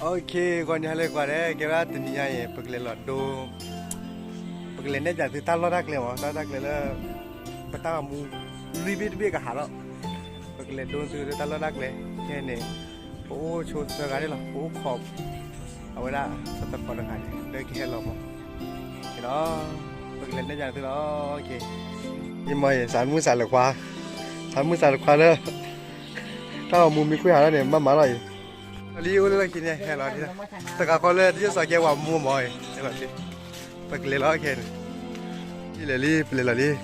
Okay, ဂီၤနံၤဟါလၢအဂ့ၤကိးဂၤဒဲး, ကဲဝဲဒၣ်တနံၤညါအံၤ ပကလဲၤလီၤဒိ, ပကလဲၤနဲၣ်စၢၤသုတၢ်လီၢ်တၢ်ကျဲမး, တၢ်လီၢ်တၢ်ကျဲလၢ ပတၢ်ဂီၤမူ လွံၢ်ဘ့ၣ်တဘ့ၣ်ကဟးလီၤ, ပကလဲၤဒိသုတၢ်လီၢ်တၢ်ကျဲ, ခဲန့ၣ် ပအိၣ်ဆိသၢဂၤန့ၣ်လီၤ, ပအိၣ်ခိး အဝဲဒၣ်သကိးတဂၤန့ၣ် လၢကဟဲလီၤမး, ဒီး ပကလဲၤနဲၣ်စၢၤသုလီၤ, okay. ယမ့ၢ်စးမုၢ်စးလၢၤခွါ, စးမုၢ်စးလၢၤခွါလၢ တၢ်ဂီၤမူမ့ၢ်ကွံာ်ဟးလီၤန့ၣ် မၤမၤလီၤအံၤ, လီၤလံအိၣ်လၢလီၢ်ခံန့ၣ် ဟဲလီၤ, တဂၤဃီလၢတၢ်ယိၣ်စီၤကဲပှၤမူမးအံၤ, ဟဲလီၤ, ပကလဲၤလီၤခဲန့ၣ်, လံလံ ပလဲၤလီၤလံ,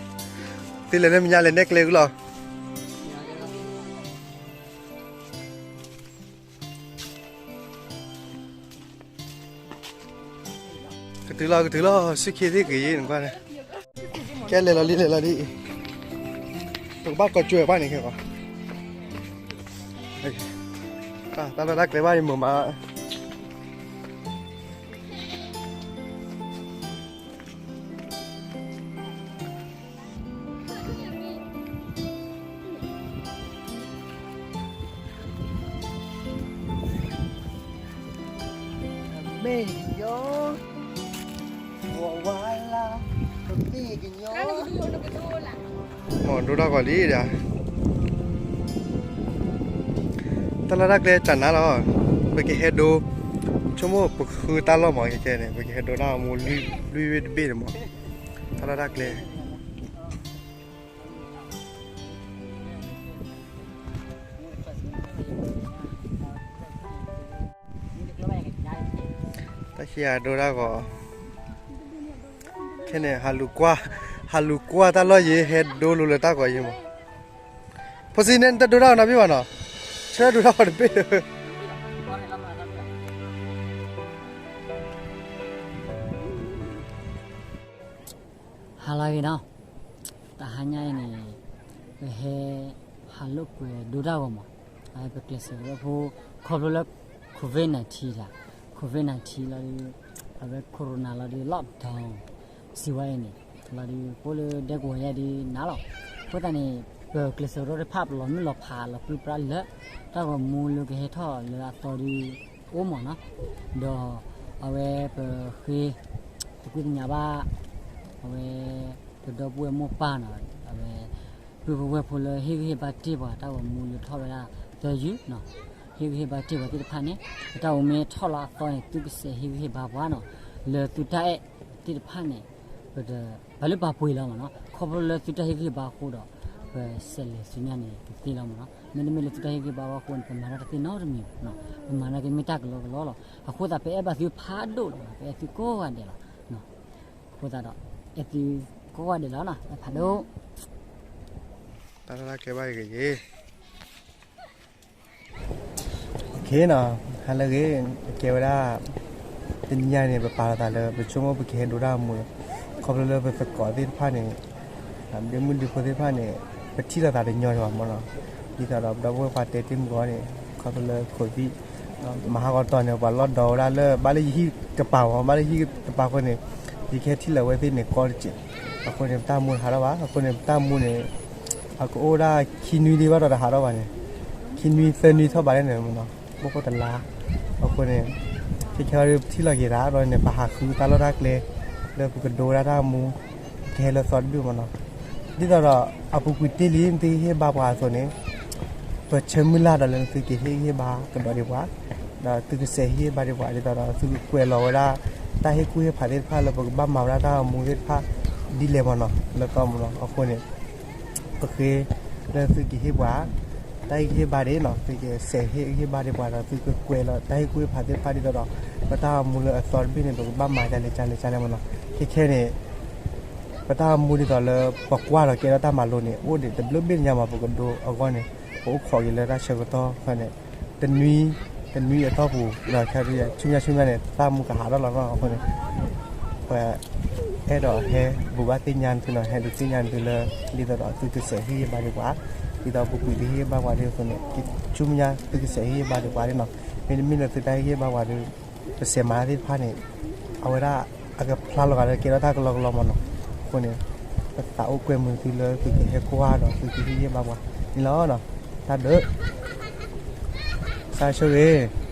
သုလဲၤလၢမဲာ်ညါလဲၤနဲၣ်ကျဲဂုာ်လီၤ. ကတုၤလီၤ ကတုၤလီၤ ဆူၣ်ခ့သ့ၣ်ဂ့ၤယ့ၣ်နကွၢ်, ကဲလဲၤလီၤလံ လဲၤလီၤလံ, ပကဘၣ်ကိးကၠွဲၢ်ဘၣ်န့ၣ်ခဲ, တၢ်လီၢ်တၢ်ကျဲဘၣ်ယမုာ်မး, မ့ၢ်ကညီ, ဝၤဝါလါ, မ့ၢ်ကညီ, မ့ၢ်ဒိၣ်တၢ်ဂီၤလံဒီး, တၢ်လီၢ်တၢ်ကျဲတၢ်နါလီၤ, ပကဟဲဒိ, ဆိကမိၣ်ပဃုတၢ်လီၢ်မး ခဲခဲန့ၣ် ပကဟဲဒိတၢ်ဂီၤမူလွံၢ်ဘ့ၣ်တဘ့ၣ်န့ၣ်မး, တၢ်လီၢ်တၢ်ကျဲ တၢ်ခံဂၤဒိတၢ်ဂီၤ, ခဲန့ၣ် ဟးလူၤကွၢ်, ဟးလူၤကွၢ်တၢ်လီၢ်ယံၤ ဟဲဒိလိၤလၢတၢ်ဂီၤယံၤမး, ဖိစံန့ၣ် နတဒိတၢ်ဂီၤနီတဘ့ၣ်ဘၣ်နီၤ, ဆၢဒိတၢ်ဂီၤတဘ့ၣ် ဟါလၢအဂ့ၤနီၤ, တဟါညါအံၤန့ၣ် ပဟဲ ဟးလိာ်ကွဲဒိတၢ်ဂီၤမး, ပကျဲးစၢးဝဲဖိ ခီဖျိလၢ COVID nineteen တၢ်, COVID nineteen လီၤဒီး အဝဲ corona လီၤဒီး lockdown စံးဝဲအံၤန့ၣ် လီၤဒီး ပအိၣ်လၢဒဲကဝီၤယါဒီးနၤလီၤ, အဃိသတးန့ၣ် ပကျဲးစၢးဝဲတဖၣ် ပလီၤမုၢ်လီၤဖးလီၤပြံပြါလၢ တၢ်ဂီၤမူလၢကဟဲထီၣ်လၢအသီဒီး အိၣ်မးနီၤ, ဒီး အဝဲပဃ့ ပကွၢ်သ့ၣ်ညါဘၣ် အဝဲ ပဒီပုၢ်ဝဲၢ်မိၢ်ပၢ်နီၤ, အဝဲ ပုၢ်ဖိဝဲၢ်ဖိလၢဟ့ၣ်ဂံၢ်ဟ့ၣ်ဘါတ့ၢ်ပှၤ တၢ်ဂီၤမူလၢထီၣ်ဝဲဒၣ်သၢယုၢ်နီၤ, ဟ့ၣ်ဂံၢ်ဟ့ၣ်ဘါတ့ၢ်ပှၤသ့ၣ်တဖၣ်န့ၣ် ပတၢ်ဂီၤမူမ့ၢ်ထီၣ်လီၤအသီန့ၣ် သုကစဲးဟ့ၣ်ဂံၢ်ဟ့ၣ်ဘါပှၤနီၤ, လၢသုတၢ်အဲၣ်သ့ၣ်တဖၣ်န့ၣ် ပတ ပာ်လုၢ်ပာ်ပှ့ၤလီၤမးနီၤ, ခီဖျိလၢသုတၢ်ဟ့ၣ်ဂံၢ်ဟ့ၣ်ဘါအဃိဒီး ပစဲးလဲၤဆူညါန့ၣ် ကသ့လီၤမးနီၤ, မ့တမ့ၢ်လၢသုတၢ်ဟ့ၣ်ဂံၢ်ဟ့ၣ်ဘါအဃိန့ၣ် ပမၤတၢ်တသ့နီတမံၤဘၣ်နီၤ, ပမၤတၢ်ကမ့ၢ်တၢ်ကလီကလီလီၤ, အဃိသတး ပအဲၣ်ဘၣ်သုဖးဒိၣ်လီၤ, ပအဲၣ်သုကိးဂၤဒဲးလီၤ, အဃိသတးဒီး အဲၣ်သုကိးဂၤဒဲးလီၤနီၤ, အဲၣ်ဖးဒိၣ် တၢ်လီၢ်တၢ်ကျဲဘၣ်ဂ့ၤဂ့ၤ Okay နီၤ, ဟါလၢအဂ့ၤ, ကဲဝဲဒၣ် တနံၤညါန့ၣ် ပပာ်လီၤသးလၢ ပဆိကမိၣ်ပကဟဲဒိတၢ်ဂီၤမူလီၤ, ခီဖျိလၢပသကိးသ့ၣ်တဖၣ်န့ၣ် ဒ့မုၣ်ဒ့ဖိသ့ၣ်တဖၣ်န့ၣ် ပထံၣ်လိာ်သးတညီဘၣ်မးနီၤ, ဒ်သိးဒီးပဒီပုၢ်ဝဲၢ်ပှၤတဲတ့ၢ်မုၢ်ဂီၤန့ၣ် ခီဖျိလၢ COVID မဟါဂီၤတီၤန့ၣ် ပှၤလီၢ်ဒီးဝဲဒၣ်လၢ ဘၣ်လၢယဟံၣ်တပၤမး, ဘၣ်လၢယဟံၣ်တပၤအဃိန့ၣ် ယကဟဲထံၣ်လၢၤဝဲသ့ၣ်န့ၣ်ကီတစဲး, အဃိန့ၣ် ပတၢ်မူတဟးထီၣ်ဘၣ်, အဃိန့ၣ် ပတၢ်မူန့ၣ် အကအိၣ်ဒၣ်ခံနွံဒံးဘၣ်ဒီးတဟးထီၣ်ဘၣ်န့ၣ်, ခံနွံသၢနွံထီၣ်ဘးန့ၣ်မးနီၤ, အိၣ်ဃိတလါ, အဃိန့ၣ် ခဲခဲအံၤပထံၣ်လိာ်က့ၤသးဒီးန့ၣ် ပဟးဃုတၢ်လီၢ်တၢ်ကျဲ လၢပကဒိဝဲဒၣ်တၢ်မူ ကဟဲလၢသီတဘ့ၣ်မးနီၤ, ဒ်သိးဒီး အပူၤကွံာ်တ့ၢ်လံ နသုဟ့ၣ်ဘါပှၤအသိးန့ၣ် ပဆၢမုၢ်လၢ်ဒီးလၢနသုကဟ့ၣ်ဂံၢ်ဟ့ၣ်ဘါကဒီးဒံးပှၤ, ဒီးသုကစဲးဟ့ၣ်ဂံၢ်ဟ့ၣ်ဘါဒံးပှၤ ဒ်သိးဒီးသုကကွဲးလီၤဝဲဒၣ် တၢ်ဟ့ၣ်ကူၣ်ဟ့ၣ်ဖးသ့ၣ်တဖၣ်လၢပကဘၣ်မၤဝဲဒၣ်တၢ်ဂီၤမူသ့ၣ်တဖၣ် ဒ်လဲၣ်မးနီၤ လၢသီမးနီၤ, အဃိန့ၣ် ပဃ့လၢသုကဟ့ၣ်ပှၤ တၢ်ဟ့ၣ်ဂံၢ်ဟ့ၣ်ဘါဒံးနီၤ, သုကစဲးဟ့ၣ်ဂံၢ်ဟ့ၣ်ဘါဒံးပှၤဒီးသုကကွဲးလီၤ တၢ်ဟ့ၣ်ကူၣ်ဟ့ၣ်ဖးသ့ၣ်တဖၣ်ဒ်သိးဒီး ပတၢ်ဂီၤမူလၢအသီတဘ့ၣ်န့ၣ် ပကဘၣ်မၤဒ်လဲၣ်ဒ်လဲၣ်ဒ်လဲၣ်မးနီၤ, ခဲခဲန့ၣ် ပတၢ်ဂီၤမူဒ်သိးလၢ ပကွၢ်ဒီးကဲထီၣ်တၢ်မၤလိန့ၣ် အိၣ်ဒံးတဘျုးဘ့ၣ်ညါမး ပကဒိအဂီၢ်န့ၣ် ပအိၣ်ခိးက့ၤလၢတၢ်ဆၢကတီၢ်န့ၣ် တနွံ တနွံအတီၢ်ပူၤ ဆူမဲာ်ဆူမဲာ်န့ၣ် တၢ်မူကဟးထီၣ်လီၤနီၤ, အဃိန့ၣ် ပအဲၣ်ဒိးဟဲဘူးဘၣ်သ့ၣ်ညါနသုနီၤ, ဟဲဒုးသ့ၣ်ညါနသုလၢ ဒ်သိးဒီးသုကစဲးဟ့ၣ်ဂံၢ်ဟ့ၣ်ဘါဒံးပှၤ, ဒ်သိးပူၤကွံာ်သုဟ့ၣ်ဂံၢ်ဟ့ၣ်ဘါပှၤဒ်အသိးန့ၣ် ဆူမဲာ်ညါသုကစဲးဟ့ၣ်ဂံၢ်ဟ့ၣ်ဘါဒံးပှၤဒ်နီၤ, မ့တမ့ၢ်လၢသုတၢ်ဟ့ၣ်ဂံၢ်ဟ့ၣ်ဘါပှၤဒီး ပစဲးမၤသ့ၣ်တဖၣ်န့ၣ် အဝဲဒၣ်အကဖျါလီၤဂာ်လၢကဲထီၣ်တၢ်ကလီကလီမးနီၤ, အဃိန့ၣ် ပသးအိၣ်ကွဲမုာ်သုလၢသုကဟဲကွၢ်ဒီးသုကဟ့ၣ်ဂံၢ်ဟ့ၣ်ဘါပှၤန့ၣ်လီၤ, တၢ်ဒုး စၢ်ဆိၣ်ဂ့ၤ